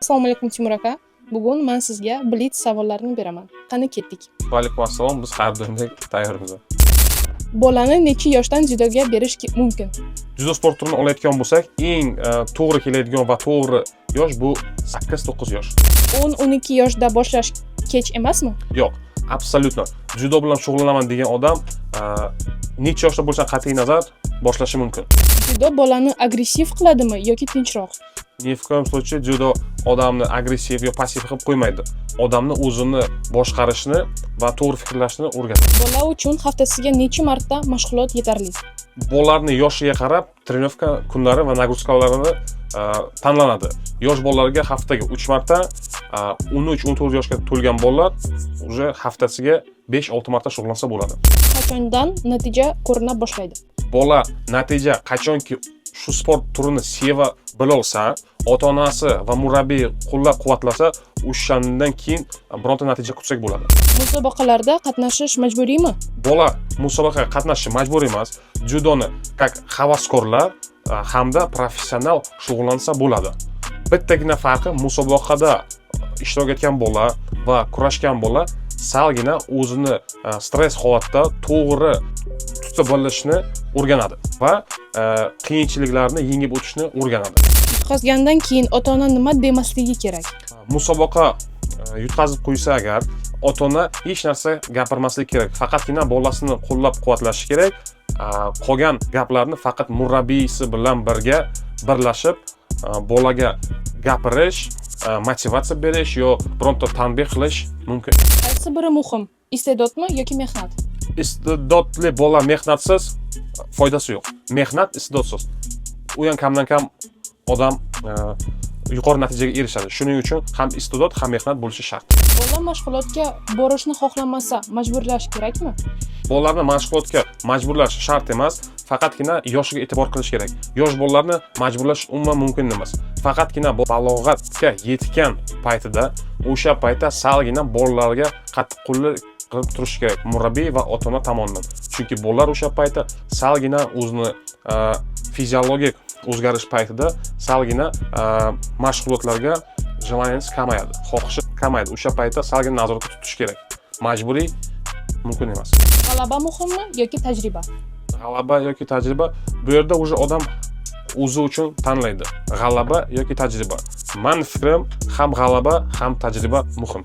Assalomu alaykum, Timur aka. Bugun man sizga blitz savollarini beraman. Qani, ketdik. Va alaykum assalom, biz har doimdek tayyormiz. Bolani necha yoshdan dzyudoga berish mumkin? Dzyudo sport turini olayotgan bo'lsak, eng to'g'ri keladigan va to'g'ri yosh bu 8-9 yosh. 10-12 yoshda boshlash kech emasmi? Yo'q, абсолютно. Dzyudo bilan shug'ullanaman degan odam necha yoshda bo'lishidan qat'iy nazar boshlashi mumkin. Dzyudo bolani agressiv qiladimi yoki tinchroq? Ни в коем случае dzyudo odamni agressiv yo passiv qilib qo'ymaydi. Odamni o'zini boshqarishni va to'g'ri fikrlashni o'rgatadi. Bola uchun haftasiga necha marta mashg'ulot yetarli? Bolalarni yoshiga qarab тренировка kunlari va нагрузка larini tanlanadi. Yosh bolalarga haftaga 3 marta, 13-14 yoshga to'lgan bolalar уже haftasiga 5-6 marta shug'ullansa bo'ladi. Qachondan natija ko'rina boshlaydi? Bola natija qachonki shu sport turini seva bilolsa, ota-onasi va murabbiy qo'llab-quvvatlasa, o'shandan keyin bironta natija kutsak bo'ladi. Musobaqalarda qatnashish majburiymi? Bola musobaqaga qatnashishi majbur emas. Dzyudoni как havaskorlar hamda professional shug'ullansa bo'ladi. Bittagina farqi, musobaqada ishtirok etgan bola va kurashgan bola salgina o'zini stress holatda to'g'ri tuta bilishni o'rganadi va qiyinchiliklarni yengib o'tishni o'rganadi. Yutqazgandan keyin ota-ona nima demasligi kerak? Musobaqa yutqazib qo'ysa agar, ota ona hech narsa gapirmasligi kerak, faqatgina bolasini qo'llab quvvatlashi kerak. Qolgan gaplarni faqat murabbiysi bilan birga birlashib bolaga gapirish, motivatsiya berish yo bironta tanbeh qilish mumkin. Qaysi biri muhim? Iste'dodmi yoki mehnat? Iste'dodli bola mehnatsiz foydasi yo'q, mehnat iste'dodsiz u ham kamdan kam odam yuqori natijaga erishadi. Shuning uchun ham iste'dod, ham mehnat bo'lishi shart. Bola mashg'ulotga borishni xohlamasa, majburlash kerakmi? Bolalarni mashg'ulotga majburlash shart emas, faqatgina yoshiga e'tibor qilish kerak. Yosh bolalarni majburlash umuman mumkin emas. Faqatgina balog'atga yetgan paytida, o'sha paytda salgina bolalarga qattiqqo'llik qilib turish kerak murabbiy va ota ona tomonidan, chunki bolalar o'sha paytda salgina o'zini fiziologik o'zgarish paytida salgina mashg'ulotlarga желание si kamayadi, xohishi kamayadi. O'sha paytda salgina nazoratda tutish kerak, majburiy mumkin emas. G'alaba muhimmi yoki tajriba? G'alaba yoki tajriba, bu yerda уже odam o'zi uchun tanlaydi, g'alaba yoki tajriba. Mani fikrim, ham g'alaba, ham tajriba muhim.